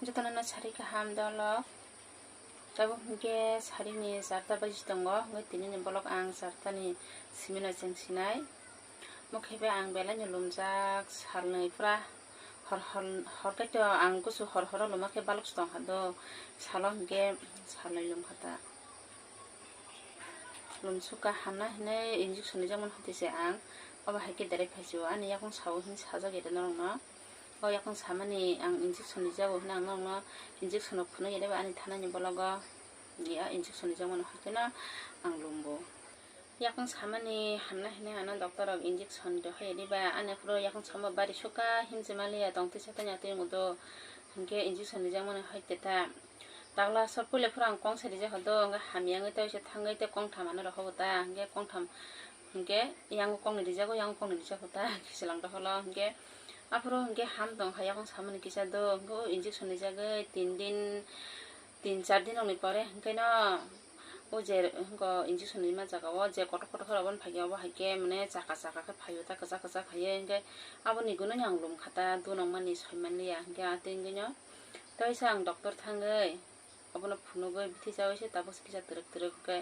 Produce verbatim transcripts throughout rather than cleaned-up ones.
Jotono no sari kaham dolo. Tabuk hwnkhe sari ni charta baji tongo, hwnkhe tini ni vlog ang charta ni simi no cheng sinai. Mo khe be ang belai no lumjak, salnwi pura hor hor hor khe to ang kusu hor horo luma khe balok se tong kha do, salo hwnkhe salnwi lum kha ta. Lumsukha hamna hinwi injection rijak mani hati se ang, obo hai khe direct phai si o ani yakung sao hin sajak ya norok no. O yakung samani ang injection rijago hwnwi ang norokno injection rok phunuk ya deba ani thanani bologo ya injection rijak mano hai kheno ang lumbo. Yakung samani hamna hinwi ano doctor rok injection rihoi ya deba ani phuru yakung samo bari sukha himjima liya tong tisa tanya twi mudo hinkhe injection rijak mano hai teta. Takla sor puila phuru ang kong se rijak hodo hinkhe hamya wngwi tei se thangwi tei kong tham ano rokhobo ta hinkhe kong tham. Hinkhe yang kongni rijago, yang kongni rijago ta, kiselang doholo. Hinkhe aphuru hinkhe ham tong kha, yakung samani kisa do, hinkhe o injection rijagwi tin din, tin char din rokni pore, hinkhe no o je, hinkhe injection rima jaga o je kotor kotor khe rw phai khe, obo hai khe mane chaka chaka khe phaio ta, kwchak kwchak phaiwi, hinkhe aboni gwnwi ang lum kha ta, dunok mani soi man liya, hinkhe a tei hinkhe no tei se ang doctor thangwi obono phunugwi bithi chaui se tabuk se kisa twrwk twrwk khe.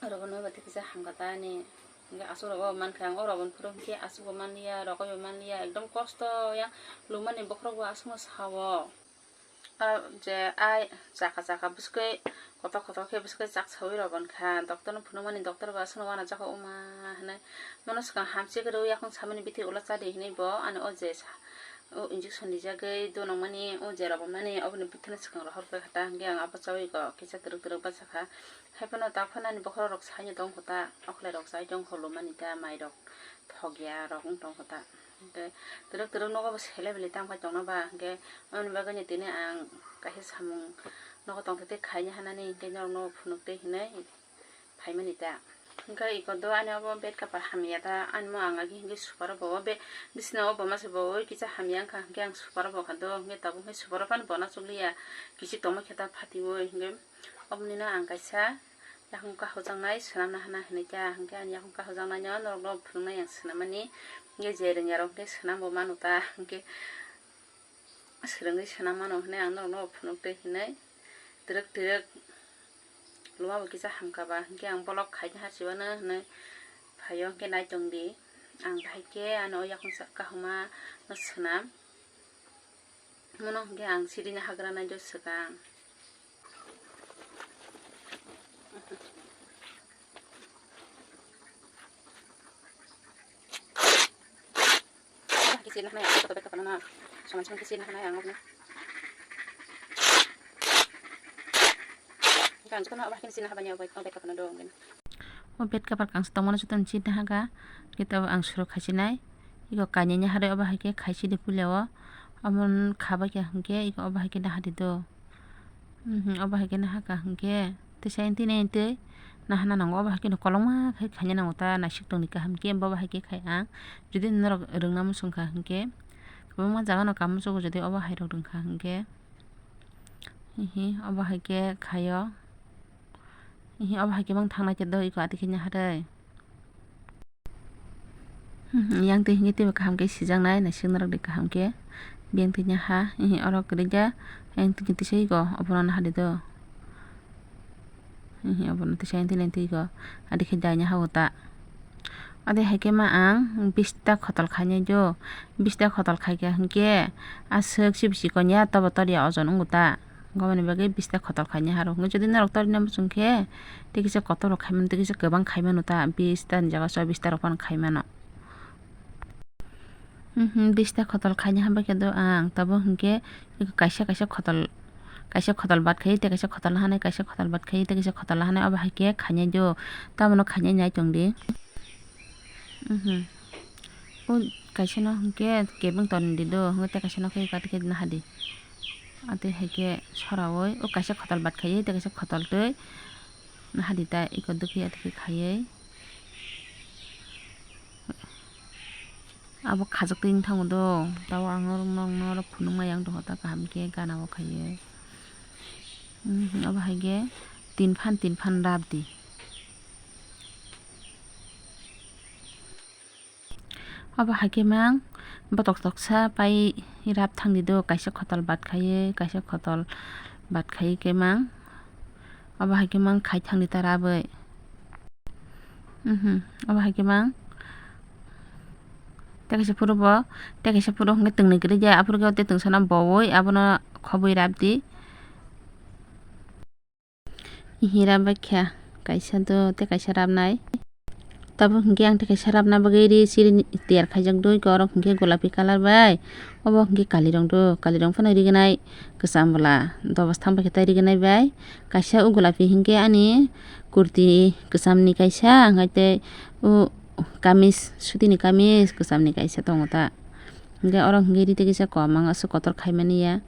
Oro bo nokbar tei kisa hamkha ta ani. Hinkhe aswk rogo mankha ang, oro bo phuru hinkhe aswk bo manliya, rogwi bo manliya, ekdom kosto yang lumani bokhorok bo aswkno sao. Ah, je ai chaka chaka bwskwi kotor kotor khe bwskwi chak saui rw mankha, doctor no phunukmani doctor bo aswkno uanajak kha, "Oma," hinwi. Mono swkang hamchi kwrwi yakung samani bithi ulo chadi hinwi bo ani o je sa-, o injection rijagwi donokmani, o je rw mani, oboni bwthano swkang rohor kha ta, hinkhe ang abo chaui kisa twrwk twrwk bachakha. Haiphano ta phanani bokhorok rok saino tongkho ta, okhlai rok chai tongkho lumani ta, mai rok thokya rok wng tongkho ta. Hinkhe twrwk twrwk nogo bo sele bele tangbai tongna ba, hinkhe aboni bagwi tini ang kaisa samung nogo tongthote khaina hanani, hinkhe norokno phunuk tei hinwi phaimani ta. Hinkhe iko do ani obo bed cover hamya ta, ani mo ang agi hinkhe suparo bo o be bisina o bo masa bo oi kisa hamya wngkha, hinkhe ang suparo bo kha do, hinkhe tabuk hinkhe suparo phano bo na chukliya, kichik tongma khe ta phatiwi hinkhe. Obonino ang kaisa yakung kahujaknai swnamna hana hinwi kha, hinkhe ani yakung kahujaknaino norokno phwrwngnai ang swnammani, hinkhe je rwngya rok hinkhe swnambo mano ta, hinkhe swrwngwi swnam mano hinwi ang norokno phunuk tei hinwi twrwk twrwk luma bo kisa hamkha ba hinkhe ang bolok khaina hachibano hinwi phaio, hinkhe naitongdi ang bahai khe ano yakung kahuma no swnam. Mono hinkhe ang sirina hagra naido swkang. Khe sirina hanai ang, kotor bed kapar no na. Saman saman khe sirina hanai ang, oboni. Hinkhe ang jotono obo hai khe sirina habani, o bed kapar no do, hinkhe. O bed cover kangsa tongmano jotono chini haga, khe tabuk ang surok khaisinai. Iko kainwi nahari obo hai khe khaisidi puila o. Omo khabaikha hinkhe iko obo hai khe nahadi do. Mhm, obo hai khe nahakha hinkhe tisa tini twi nahana nango, obo hai kheno kolokma khe khaina nango ta, naisik tongni kaham khe bobo hai khe khai ang. Jodi norok rwngna muchungkha hinkhe kwbangma jagano kamu chugo, jodi obo hai rok rwngkha hinkhe. Hihi, obo hai khe khaio. Hihi, obo hai khe mang thangnai khe do iko ati khe nahari. Hmm, yang twi hinkhe teibo kaham khe sijaknai, naisik norok de kaham khe. Biyang twi naha, hihi, oro kwrwi ja, yang twi tisa iko, obono naha de do. Hihi, obono tisa yang twi nai twi iko, adi khe dai naha o ta. Adi hai khe ma ang bista khotol khainai do, bista khotol khaikha hinkhe, aswk si bisi konya tobo tor ya ojon wngo ta. Gomani bagwi bista khotol khaina harok. Hwnkhe jodi norok torina muchung khe, tei kisa kotor rok khaimano, tei kisa kwbang khaimano ta, bista ni jaga o bista rok phano khaimano. Mhm, bista khotol khaina hambai khe do ang, tabuk hwnkhe kaisa, kaisa khotol, kaisa khotol bad khai, tei kaisa khotol nahanai, kaisa khotol bad khai, tei kaisa khotol nahanai, obo hai khe khainai do, tamono khainai nai tong di. Mhm. O kaisa no hwnkhe kebeng torni di do, hwnkhe tei kaisa no khe kati khe nahadi. Atwi hai khe soraui o kaisa khotol bad khaiwi tei kaisa khotol twi nahadi ta iko dukhi atwi khe khaiwi. Abo khajak twi wng thango do, tabo ang norok, norok no oro phunukma yang doho ta kaham khe gana o khaiwi. Mhm, obo hai khe tin phan, tin phan rap di. Obo hai khe mang botok toksa pai rap thangdi do, kaisa khotol bat khaiwi, kaisa khotol bat khaiwi khe mang. Obo hai khe mang khai thangdi ta rabwi. Mhm, obo hai khe mang. Tei kaisa phuru bo, tei kaisa phuru hwnkhe twngnwi kwrwi de, aphuru khe o tei tungsana bowi abono khobwi rap di. Ihi rap bai kha kaisa do, tei kaisa rap nai. Tabuk hwnkhe ang tei kaisa rapna bagwi ri siri tiyar khaijak dui, oro hwnkhe golapi colour bai, obo hwnkhe kalirong do, kalirong phano rignai kwcham bwla dobos thang bai khe tei rignai bai. Kaisa o golapi hwnkhe ani kurti kwchamni kaisa, hwnkhe tei o kamis, sutini kamis kwchamni kaisa tongo ta. Hwnkhe oro hwnkhe ri tei kisa kom, ang aswk kotor khaimani ya.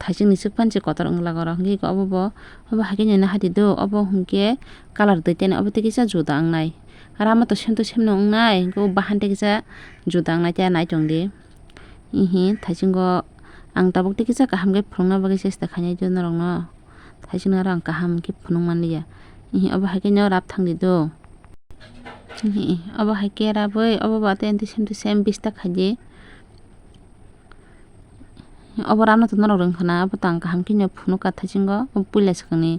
Thaising ni swk phan se kotor wng laga rok, hwnkhe obo bo, obo hai khe nini hati do, obo hwnkhe colour dui tani, obo tei kisa juda wngnai. Rama to sem to sem no wngnai, hwnkhe o bahan tei kisa juda wngnai, tei nai tong di. Ihi, thaisingo ang tabuk tei kisa kaham khe phunukna bagwi chesta khainai do norokno. Thaising aro ang kaham khe phunuk manliya. Ihi, obo hai khe no rap thang di do. Ihi, obo hai khe rabwi, obo ba tei sem to sem bista khaidi. Obo ramno to norok rwng khana, abo to ang kaham khe no phunuk ka thaisingo, o puila swkangni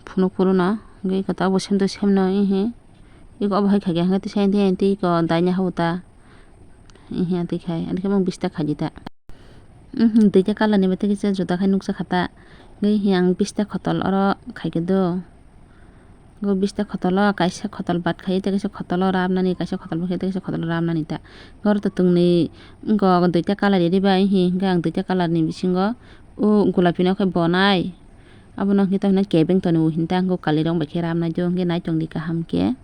phunuk phuru no, hwnkhe eko to abo sem to sem no, ihi. Eko obo hai kha khe hwnkhe tisa enti enti eko daina ha bo ta. Ihi ati khai, ati khe mung bista khaidi ta. Mhm, duita colour ni bai tei kisa juda khai nuksa kha ta. Hwnkhe ihi ang bista khotol oro khai khe do. Go bista khotolo kaisa khotol bat khai, tei kaisa khotolo rabnani, kaisa khotol bat khai, tei kaisa khotolo rabnani ta. Oro to tongni wngkha duita colour ya diba, ihi hwnkhe ang duita colour ni bisingo o golapi no khe bonai. Abono hwnkhe tamhinai kebeng toni o hinta hwnkhe kalirong bai khe rabnai do hwnkhe nai tongdi kaham khe.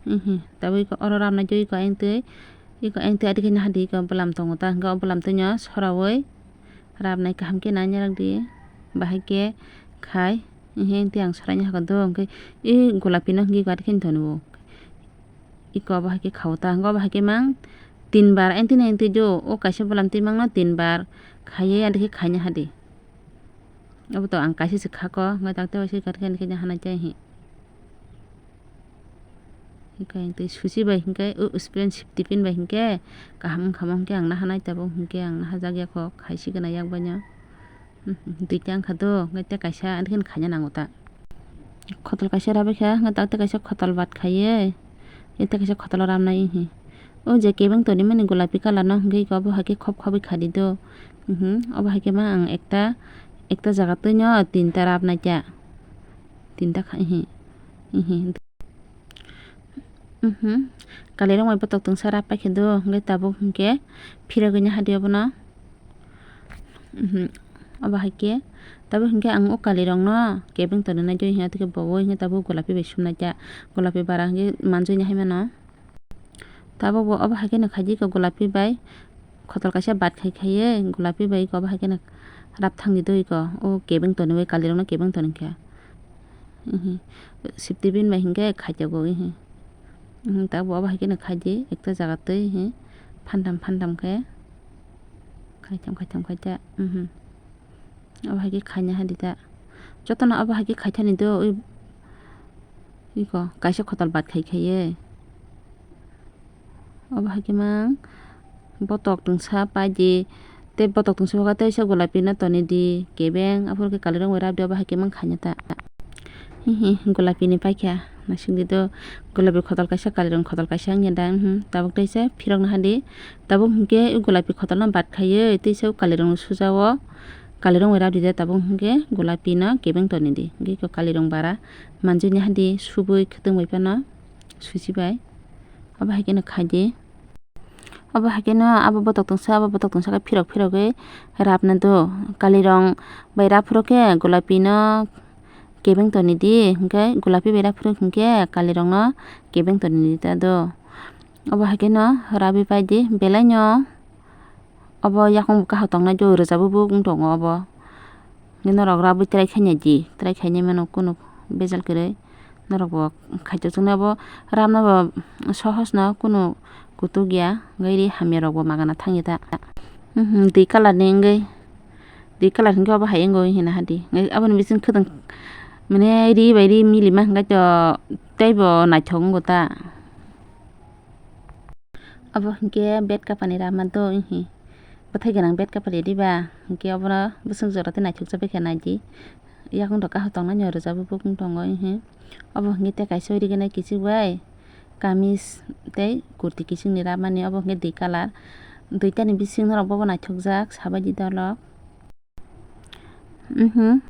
Ihi, tabuk iko oro rabnai do iko ayang twi, iko ayang twi adi khe nahadi iko bwlam tongo ta, hwnkhe o bwlam twino sorawi rabnai kaham khe nai nairak di, bahai khe khai, ihi ayang twi ang soraina hakha do, hwnkhe i golapi no hwnkhe iko adi khe thani o, iko bahai khe khao ta, hwnkhe bahai khe mang tin bar ayang twi ayang twi do, o kaisa bwlam twi mangno tin bar khaiwi adi khe khaina hadi. Obo to ang kaisa se khako, hwnkhe tak tei waisa kar khe hwnwi khe hanai tei hi. Hwnkhe ang tei susi bai hwnkhe, o spin safety pin bai hwnkhe kaham wngkha mo hwnkhe ang naha nai tabuk hwnkhe ang naha jak ya kho, khaisi gana yak bai no. Hmm, duita wngkha do, hwnkhe tei kaisa ani khe khaina nango ta. Khotol kaisa rabai kha, hwnkhe tak tei kaisa khotol bat khaiwi, tei kaisa khotolo ramnai hi. O je kebeng toni mani golapi colour no hwnkhe iko obo hai khe khop khobwi khadi do. Mhm, obo hai khe ma ang ekta, ekta jaga twino tinta rabnai ta. Tinta kha, ihi, ihi. Mhm. Kalirok bai botok tongsa rap paikhe do, hwnkhe tabuk hwnkhe phirogwi nahadi obono. Mhm. Obo hai khe tabuk hwnkhe ang o kalirokno kebeng toni nai do, hwnkhe tabuk golapi bai sumnai ta, golapi bara hwnkhe manjui nai hai mano. Tabuk bo obo hai kheno khaidi iko golapi bai khotol kaisa bat khai khaiwi golapi bai iko obo hai kheno rap thangdi do iko o kebeng toniwi kalirokno kebeng toni kha. Ihi safety pin bai hinkhe khaijak bo ihi. Ihi tabuk bo obo hai kheno khaidi ekta jaga twi ihi phantham phantham khe khaitham khaitham khaita ihi. Obo hai khe khaina hadi ta. Jotono obo hai khe khaithani do, ui, iko kaisa khotol bat khai khaiye. Obo hai khe mang botok tongsa pai di. Tei botok tongsa boka teisa golapi no toni di. Kebeng aphuru khe kalirok bai rap di, obo hai khe mang khaina ta. Hihi, golapi ni paikha. Naisingdi do golapi khotol kaisa, kalirong khotol kaisa wngya da, mhm. Tabuk teisa phirok naha di. Tabuk hinkhe golapi khotol no bat khaiwi teisa kalirong no suja o. Kalirong bai rap di da tabuk hinkhe golapi no kebeng toni di. Hinkhe iko kalirong bara manjui naha di subui khwtwng bai phano susi bai. Obo hai kheno khai di. Obo hai kheno abo botok tongsa, abo botok tongsa khe phirok phirogwi rapna do. Kalirong bai rap phuru khe golapi no kebeng toni di, hinkhe golapi bai rap phuru hinkhe kalirong no kebeng toni di ta do. Obo hai kheno rabi pai di, belai no obo yakung kaham tongnai do, rwchapwi bo wng tongo obo. Hinkhe norok rabwi try khaina di, try khainai mano kunu bejal kwrwi. Norok bo khaito chwngno bo ramno bo sohos no kunu kutuk ya, wngwi ri hamya rok bo magana thangya ta. Mhm, dui colour ni wngwi, dui colour hinkhe obo hai wngwi hina hadi. Wngwi aboni bising khwtwng mane ri bai ri milima hinkhe to teibo naithok wngo ta. Obo hinkhe bed kapani rama do, ihi. Bwthai gwnang bed kapali diba, hinkhe obono bwswk jora tei naithokjak bai khe naidi. Yakung do kaham tongnai no rwjak bukung tongo, ihi. Obo hinkhe tei kaisa urigenai kichik bai kamis tei kurti kichik ni ramani, obo hinkhe dui colour. Duitani bising norok bobo naithokjak sabaidi dolok. Mhm.